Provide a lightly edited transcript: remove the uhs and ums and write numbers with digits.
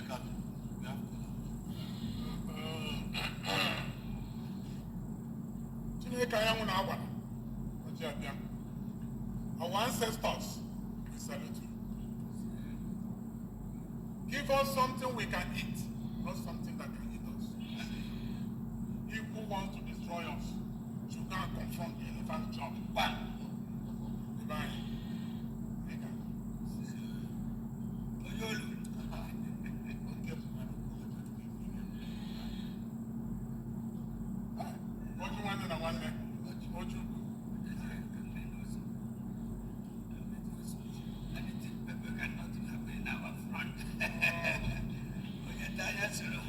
Cattle. We have kola. Chineke anyanwụ na-agbara ọjị abịa. Our ancestors, we salute you. Give us something we can eat, not something that can eat us. He who wants to destroy us should go and confront the elephant jaw. Bam! Ebe anyị, anyị ga- Onye olu. Oke mmadụ. Ah, oju nwanne na nwanne, oju ukwu. Anything pepper cannot happen in our front. Onye ta anya soro.